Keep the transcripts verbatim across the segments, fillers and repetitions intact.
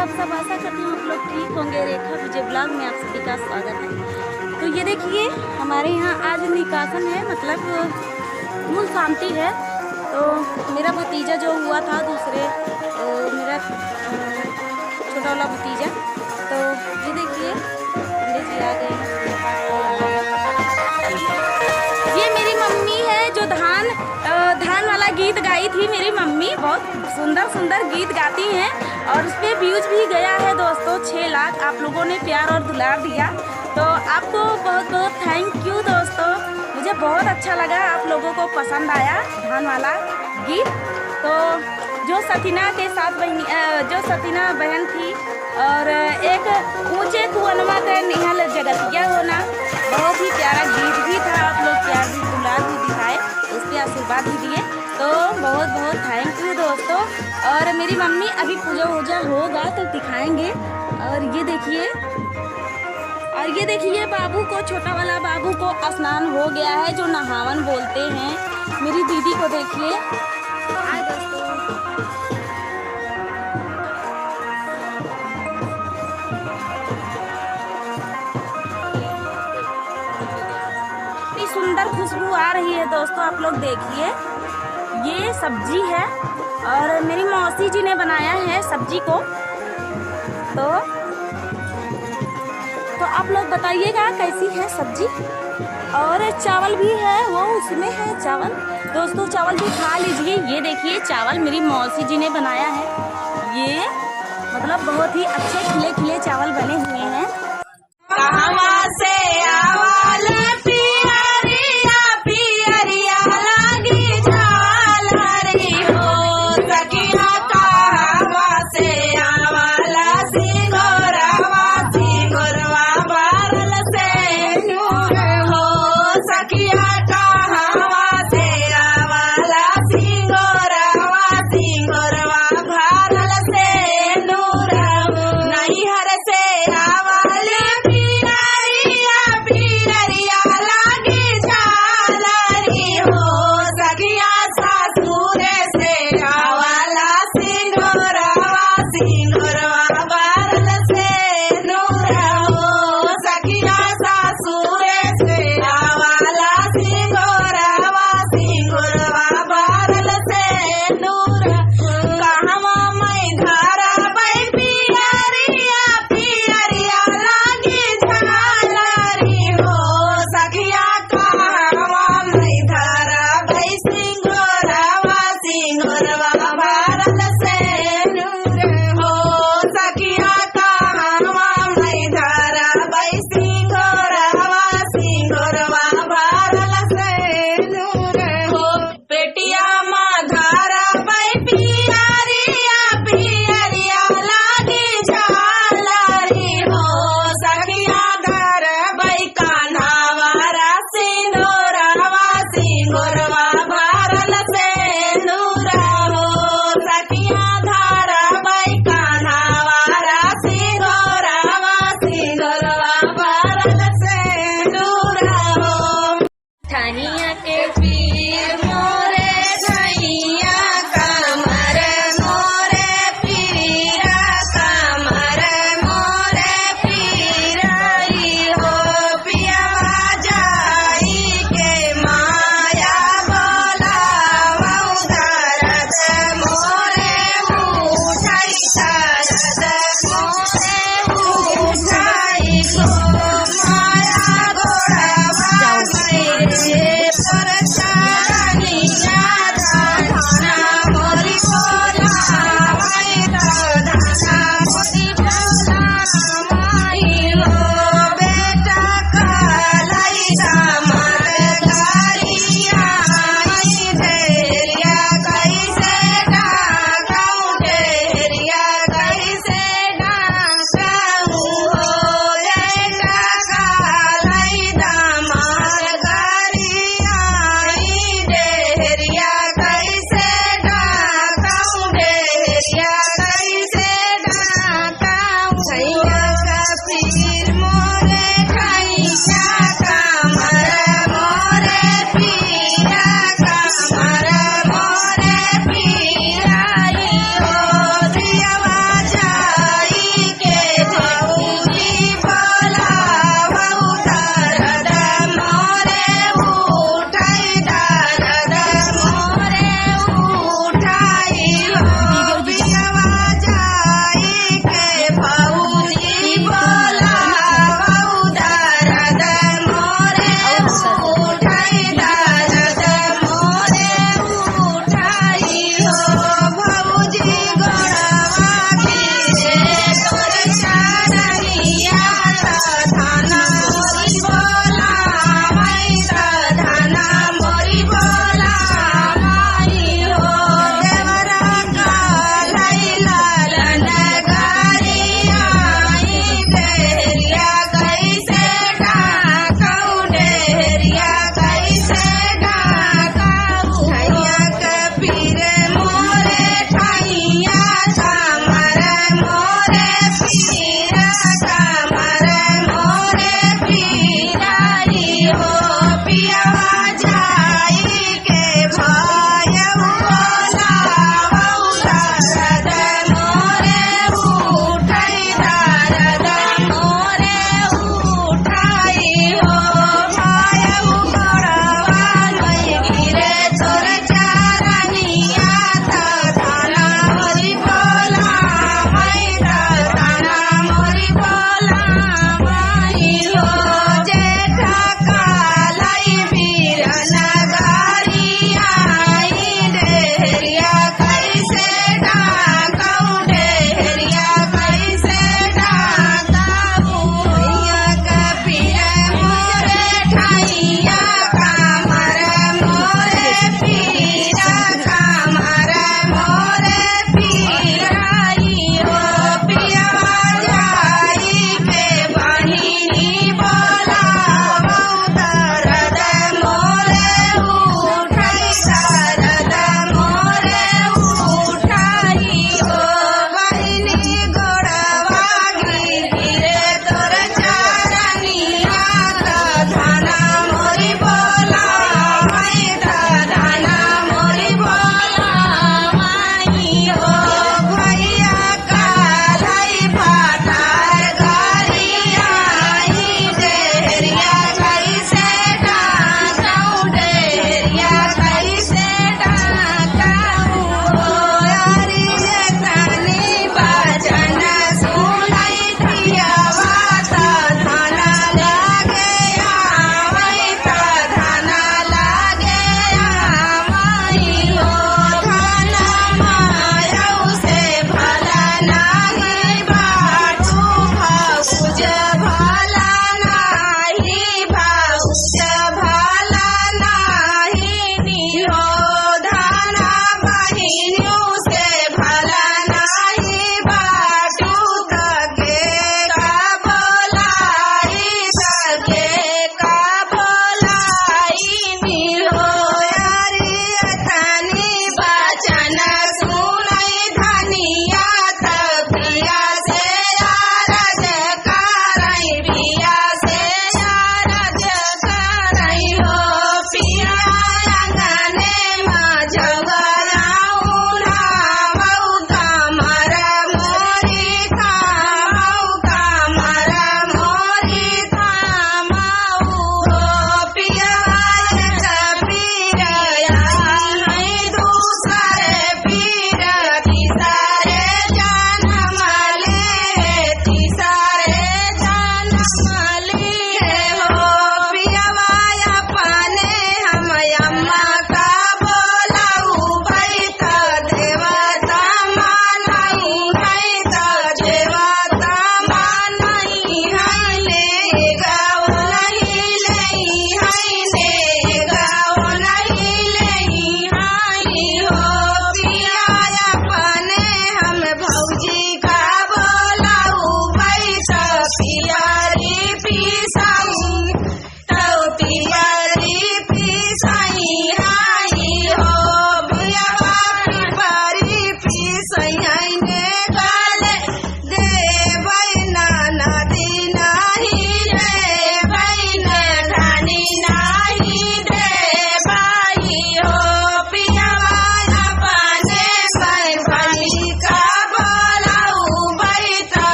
आप सब, आशा करती हूँ आप लोग ठीक होंगे। रेखा विजय ब्लॉग में आप सभी का स्वागत है। तो ये देखिए, हमारे यहाँ आज निकासन है, मतलब मूल शांति है। तो मेरा भतीजा जो हुआ था दूसरे, अ, मेरा, अ, छोटा वाला भतीजा, तो ये देखिए, पंडित जी आ गए हैं। ये मेरी मम्मी है जो धान, अ, धान वाला गीत गाई थी मेरी मम्मी। बहुत सुंदर सुंदर गीत गाती हैं और उस पे व्यूज भी गया है दोस्तों, छः लाख। आप लोगों ने प्यार और दुलार दिया, तो आपको बहुत बहुत थैंक यू दोस्तों। मुझे बहुत अच्छा लगा, आप लोगों को पसंद आया धान वाला गीत। तो जो सतीना के साथ बहनी, अ, जो सतीना बहन थी और एक ऊंचे कुअनवा के निहल जगतिया होना, बहुत ही प्यारा गीत भी था। आप लोग प्यार भी, दुलार भी दिखाए, उस पे आशीर्वाद भी दिए, तो बहुत बहुत थैंक यू दोस्तों। और मेरी मम्मी अभी पूजा वूजा होगा तो दिखाएंगे। और ये देखिए, और ये देखिए, बाबू को, छोटा वाला बाबू को स्नान हो गया है, जो नहावन बोलते हैं। मेरी दीदी को देखिए। हाय दोस्तों। इतनी सुंदर खुशबू आ रही है दोस्तों, आप लोग देखिए। ये सब्जी है और मेरी मौसी जी ने बनाया है सब्जी को। तो, तो आप लोग बताइएगा कैसी है सब्जी। और चावल भी है, वो उसमें है चावल। दोस्तों, चावल भी खा लीजिए। ये देखिए, चावल मेरी मौसी जी ने बनाया है। ये मतलब बहुत ही अच्छे खिले खिले चावल बने हुए हैं। कहवा से आवल पियरिया, पियरिया लागी झालरी हो। सखिया कहवा से आवल सिंगोरवा, सिंगोरवा भरल सेनुर हो। सखिया कहवा से आवल सिंगोरवा, सिंगोरवा भरल सेनुर हो। नैहर से आवल पियरिया, पियरिया लागी झालरी हो। सखिया सासुर से आवल सिंगोरवा, सिंगोरवा भरल सेनुर हो। सखिया सासुर से आवल सिंगोरवा, सिंगोरवा भरल सेनुर। कहवा मैं धरबै पियरिया, पियरिया लागी झालरी हो। सखिया कहवा मैं धरबै सिंगोरवा, सिंगोरवा भरल सेनुर हो। सखिया रे पीरा कमर मोरे पीरा री हो, पियवा जाई के भयउ बोलावउ दरद मोरे उठाई, दरद मोरे उठाई हो, भयउ गोड़वा नहीं गिरे तोर चरनिया, त धन होई बोला है, त धन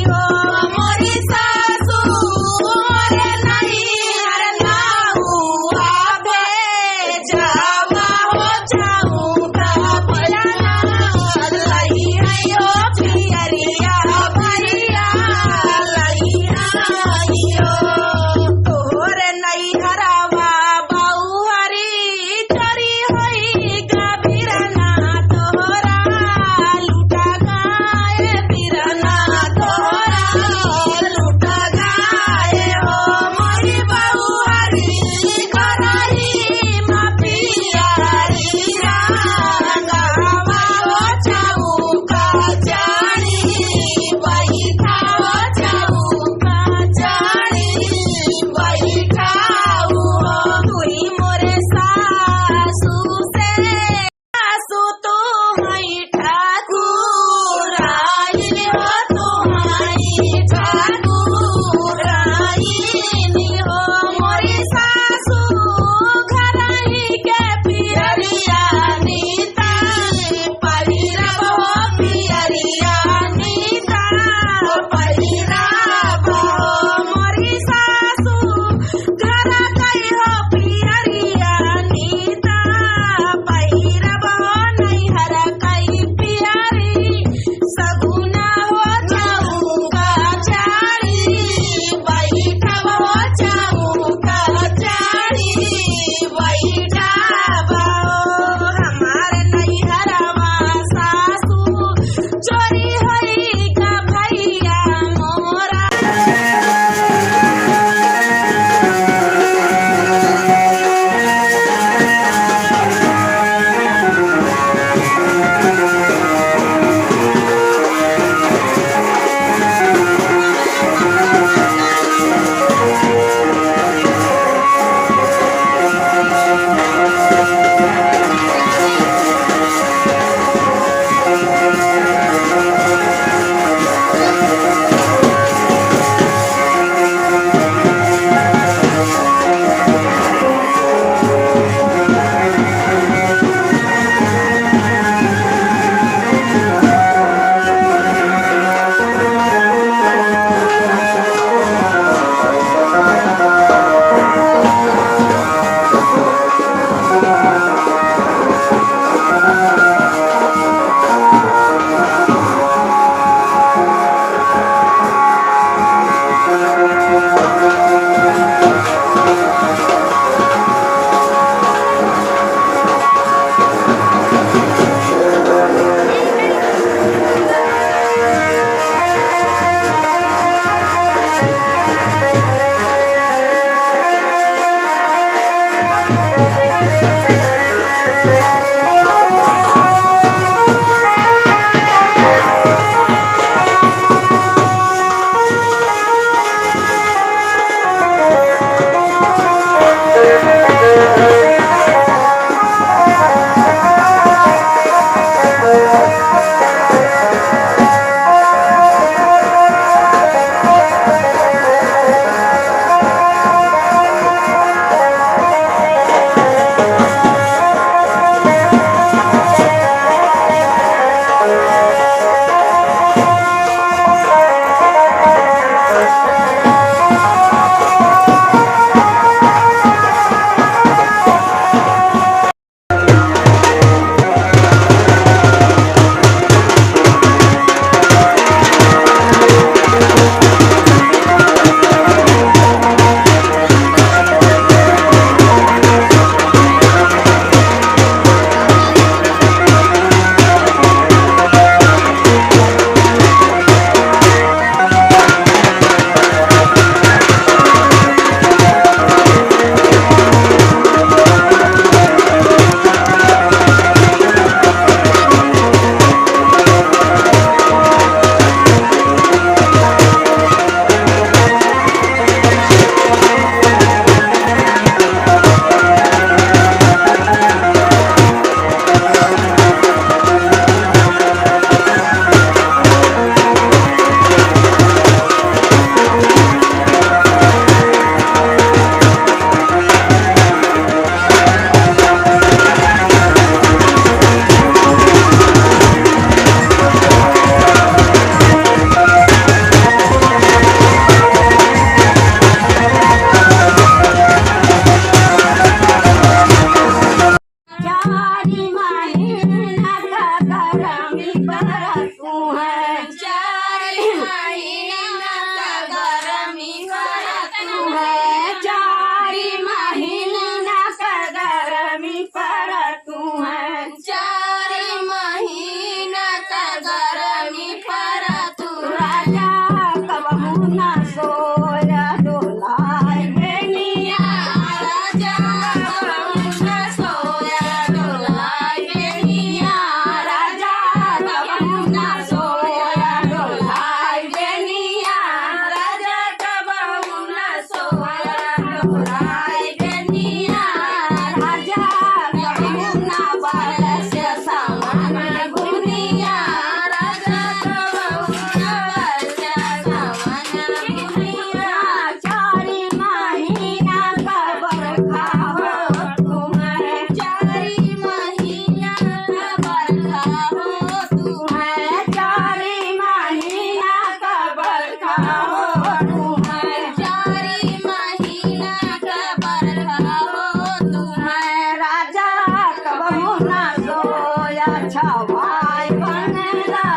तो मोरी सासु मोरे नैहर नाऊ आबे जावा हो जाऊ का पलना लई आयो पियरिया भैया लई आयो। तोरे नैहरवा बउअरी चोरी होई गा बिरना तोहरा लुटा गाए बिरना तोहरा चारी महीना का बरखा हो तुम्हें। राजा कबहू ना सोया छवाई बंगला।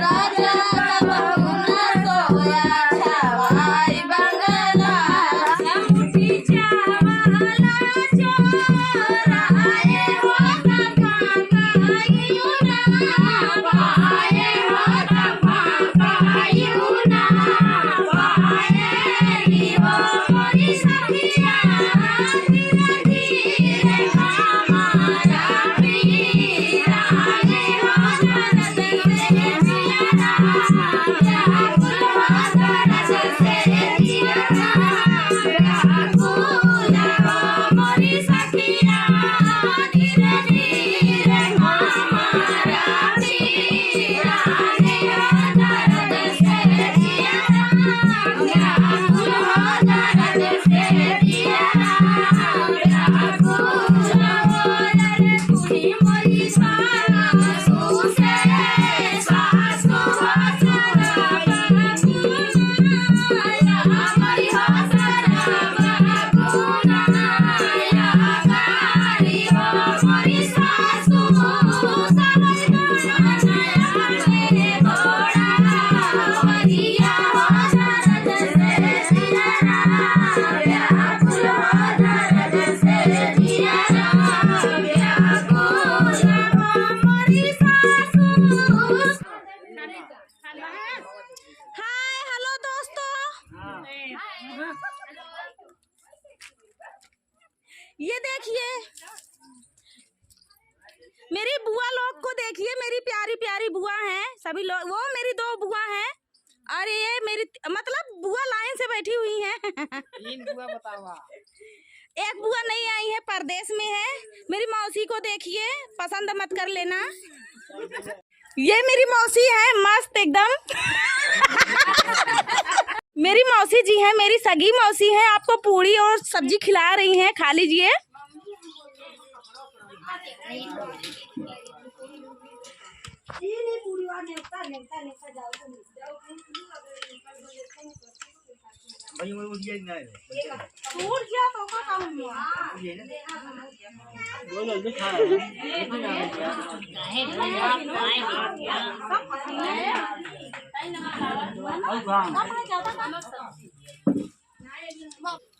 राजा कबहू ना सोया छवाई बंगला। हाय, हेलो दोस्तों, ये देखिए मेरी बुआ लोग को देखिए, मेरी प्यारी प्यारी बुआ हैं सभी लोग। वो मेरी दो बुआ हैं और ये मेरी, मतलब, बुआ लाइन से बैठी हुई हैं। तीन बुआ बतावा। एक बुआ नहीं आई है, परदेश में है। मेरी मौसी को देखिए, पसंद मत कर लेना। ये मेरी मौसी है, मस्त एकदम। मेरी मौसी जी हैं, मेरी सगी मौसी हैं, आपको पूड़ी और सब्जी खिला रही हैं, खा लीजिए।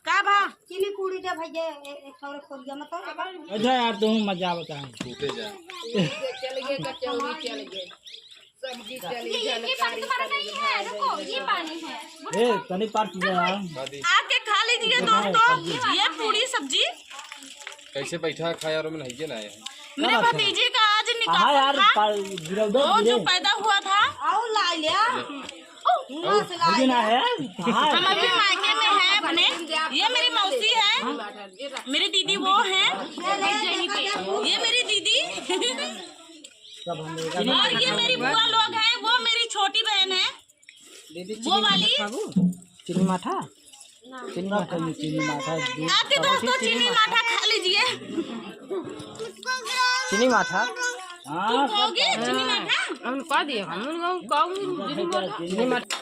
का भा? चीनी पूड़ी दे भैया, ए-, एक ठौरे खोलिया मत। अच्छा यार, तुम मजा आवता है। टूटे जा। चल गए, कचौड़ी चल गए, सब्जी चली, ये, ये पानी तुम्हारा नहीं है, रुको, ये पानी है। ए, तनी पार पी जा यार। आके खा लीजिए दोस्तों, ये पूड़ी सब्जी। कैसे बैठा खाया और में नहीं के ना आए हैं। मेरे भतीजे का आज निकाह यार, था। वो जो पैदा हुआ था। आओ ला लिया। ना से ला लिया। हम अभी मायके में हैं अपने। ये मेरी मौसी है, मेरी दीदी वो है, ये मेरी दीदी। और ये मेरी बुआ लोग हैं, वो मेरी छोटी बहन है। दीदी, वो चीनी वाली। माठा खाबू? चीनी माठा? चीनी माठा, चीनी, चीनी माठा, दूध आके का दोस्तों, चीनी चीनी माठा। माठा खा लीजिए। चीनी माठा? हाँ, तुम कहोगे चीनी माठा? हम कह दिए, हम लोग कहोगे चीनी माठा। चीनी माठा।